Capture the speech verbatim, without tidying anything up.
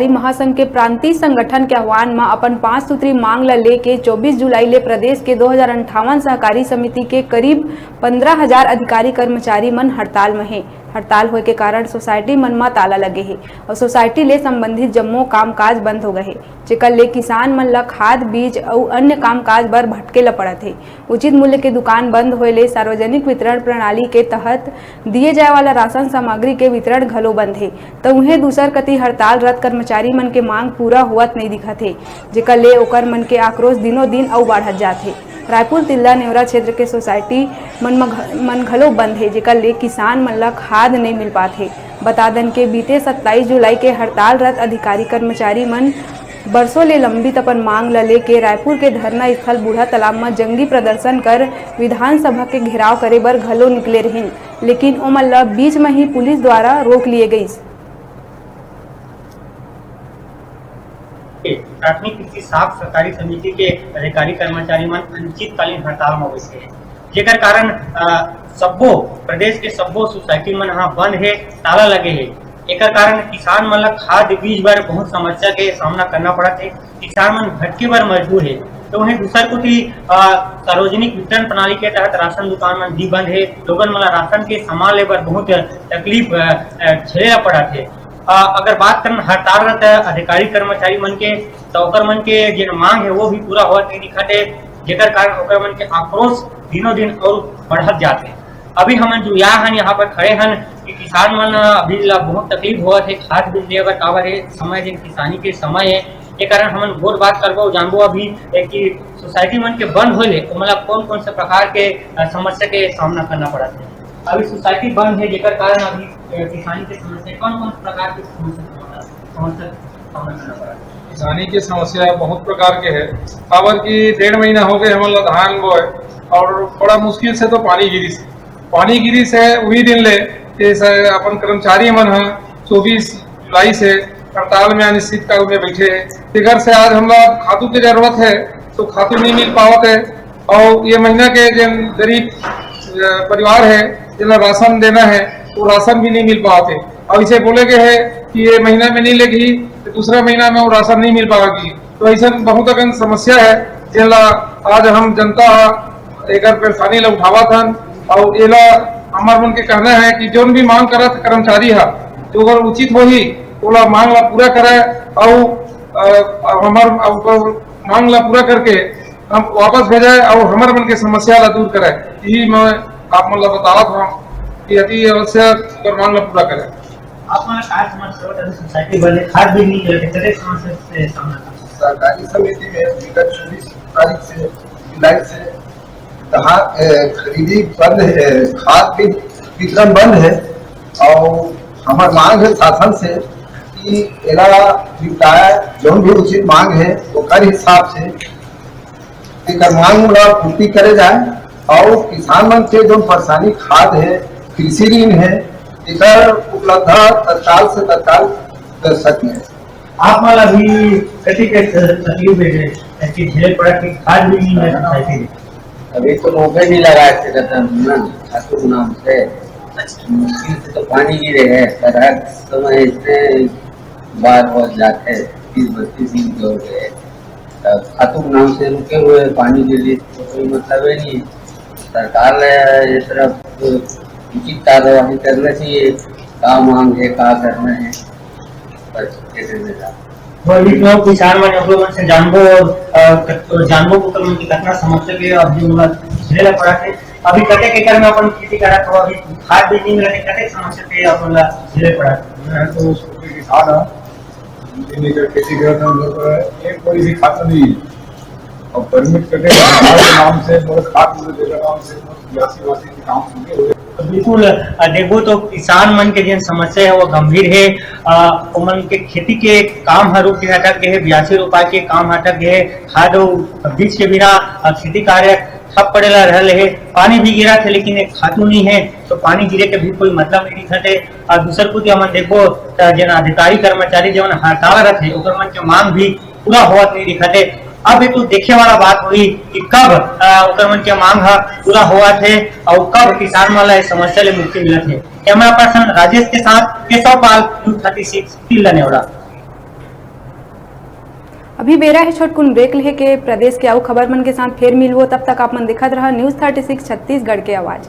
महासंघ के प्रांतीय संगठन के आह्वान म अपन पांच सूत्री मांग ल लेके चौबीस जुलाई ले प्रदेश के दो हजार अंठावन सहकारी समिति के करीब पंद्रह हजार अधिकारी कर्मचारी मन हड़ताल म हे। हड़ताल होए के कारण सोसाइटी मन म ताला लगे हे अउ सोसाइटी ले संबंधित जम्मो कामकाज बंद हो गए हे, जेकर ले किसान मन ल खाद, बीज अउ अन्य कामकाज बर भटके ल पड़त हे। उचित मूल्य के दुकान बंद होए ले सार्वजनिक वितरण प्रणाली के तहत दिए जाए वाला राशन सामग्री के वितरण घलो बंद हे। त उहें दूसर कति हड़ताल रत कर्मचारी मन के मांग पूरा होवत नइ दिखत हे, जेकर ले ओकर मन के आक्रोश दिनों दिन अउ बाढ़त जात हे। रायपुर तिल्दा नेवरा क्षेत्र के सोसाइटी मन म घ-, मन घलो बंद हे, जेकर ले किसान मन ल खाद नइ मिल पात हे। बता दन के बीते सत्ताईस जुलाई के हड़ताल रत अधिकारी कर्मचारी मन बरसों ले लंबित अपन मांग ल लेके रायपुर के धरना स्थल बूढ़ा तालाब म जंगी प्रदर्शन कर विधानसभा के घेराव करे बर घलो निकले रहिन, लेकिन ओमन ल बीच म ही पुलिस द्वारा रोक लिए गईस। प्राथमिक कृषि साख सहकारी समिति के अधिकारी कर्मचारी मन अनिश्चितकालीन हड़ताल म बइठे हे, जेकर कारण, अ, सब्बो, प्रदेश के सब्बो सोसाइटी मन ह बंद हे, ताला लगे हे। एकर कारण किसान मन ल खाद बीज बर बहुत समस्या के सामना करना पड़त हे। किसान मन भटके बर मजबूर हे। तो वहीं दूसर कोति, अ, सार्वजनिक वितरण प्रणाली के तहत राशन दुकान मन भी बंद हे। लोगन मन ल राशन के सामान ले बर बहुत तकलीफ, अ, अ, झेले ला पड़त हे। अ, अगर बात करन हड़ताल रत अधिकारी कर्मचारी मन के, तो ओकर मन के जेन मांग हे, वो भी पूरा होवत नहीं दिखत हे, जेकर कारण ओकर मन के आक्रोश दिनों दिन और बढ़त जात हे। अभी हमन जो या हन, यहाँ पर खड़े हन कि किसान मन अभी ला बहुत तकलीफ होवत हे, खाद बीज ले बर, काबर हे समय दिन किसानी के समय हे, ये कारण हमन गोठ बात करबो, जानबो अभी ए, कि सोसाइटी मन के बंद होए ले ओमन ला कौन कौन से प्रकार के, अ, समस्या के सामना करना पड़त हे। अभी सोसाइटी बंद हे, जेकर कारण अभी, अ, किसानी के समस्या, कौन कौन प्रकार के समस्या, समस्या सामना करना पड़त हे? किसानी के समस्या बहुत प्रकार के हे, काबर कि डेढ़ महीना हो गए हमन ला धान बोए और बड़ा मुश्किल से तो पानी गिरिस। पानी गिरिस हे उही दिन ले, ये स-, अपन कर्मचारी मन ह चौबीस जुलाई से हड़ताल में अनिश्चितकाल में बैठे हे। तेकर से आज हमला खातू के जरूरत हे, तो खातू नहीं मिल पावत हे, और ये महीना के जेन गरीब, अ, परिवार हे, जेला राशन देना हे, वो राशन भी नहीं मिल पावत हे। और इसे बोले गए हे कि ये महीना में नहीं लेगी, तो दूसरा महीना में वो राशन नहीं मिल पावेगी। तो ऐसा बहुत अकन समस्या हे, जेला आज हम जनता एकर परेशानी ला उठावत हन। और एला हमर मन के कहना हे कि जोन भी मांग करत कर्मचारी हा, जो अगर उचित होही, ओला मांग ला पूरा करे। और, अ, हमर, अ, मांग ला पूरा करके हम वापस भेजे और हमर मन के समस्या ला दूर करे। यही मैं आप मन ला बतावत हूँ कि अति आवश्यक ओकर मांग ला पूरा करे। आप मन का समझ सकत हन, सोसाइटी बने खाद भी नहीं मिलत हे, कतेक समस्या से सामना करना? सहकारी समिति में विगत चौबीस तारीख से, जुलाई से धान, ए, खरीदी बंद हे, खाद भी वितरण बंद हे और हमर मांग हे शासन से कि एला निपटाए, जौन भी उचित मांग हे ओकर हिसाब से एकर मांग ला पूर्ति करे जाए और किसान मन के जौन परेशानी खाद हे, कृषि ऋण हे, एकर उपलब्धता तत्काल से तत्काल कर सके। आप मन ला भी कति के तकलीफ हे, ऐसी झेले पड़त कि खाद भी नहीं मिलत हे? अभी तो रोपे नहीं लगाए थे रतन ना, खातू नाम से। मुश्किल से तो पानी गिरे हे, पर हर समय इतने बार हो जाते हैं, तीस बत्तीस दिन के हो गए। तब खातू नाम से रुके हुए हैं, पानी के लिए तो कोई मतलब ही नहीं। सरकार ने ये तरफ उचित कार्यवाही करना चाहिए, का मांग है, का करना है, बस ये देना था। तो अभी तो किसान मन, ओकर मन से जानबो, अ, क-, जानबो ओकर मन के कितना समस्या के अभी ओला झेले ला पड़त हे। अभी कतेक एकड़ में अपन खेती करत हो, अभी खाद बीज नहीं मिलत हे, कतेक समस्या के अपन ला झेले पड़त हे? मैं तो उसको किसान हूँ, तीन एकड़ खेती करत हूँ, मेरे को एक बोरी भी खाद नहीं है। और परमिट कटे सरकार के नाम से, मोर खाद, मोर जगह नाम से, मोर बियासी वासी के काम सुने हुए। तो बिल्कुल, अ, देखो तो किसान मन के जेन समस्या है वो गंभीर है। अ, ओमन के खेती के काम ह रुक के अटक गए है, बियासी रोपाई के काम अटक गए है, खाद अउ बीज के बिना, अ, खेती कार्य ठप पड़े ला रहल है। पानी भी गिरत है लेकिन एक खातू नहीं है, तो पानी गिरे के भी कोई मतलब नहीं दिखत है। अउ दूसर कोति हमन देखबो त जेन अधिकारी कर्मचारी जेमन हड़ताल रथे ओकर मन के मांग भी पूरा होवत नहीं दिखत हे। अब ये तो देखे वाला बात होही कि कब, अ, ओकर मन के मांग ह पूरा होवत हे अउ कब किसान मन ला इस समस्या ले मुक्ति मिलत हे। कैमरा पर्सन राजेश के साथ Keshav Pal, news thirty six, Tilda Neora. अभी बेरा हे छोटकुन ब्रेक लेहे के। प्रदेश के अउ खबर मन के साथ फेर मिलबो, तब तक आप मन देखत रहा न्यूज़ थर्टी सिक्स छत्तीसगढ़ के आवाज़।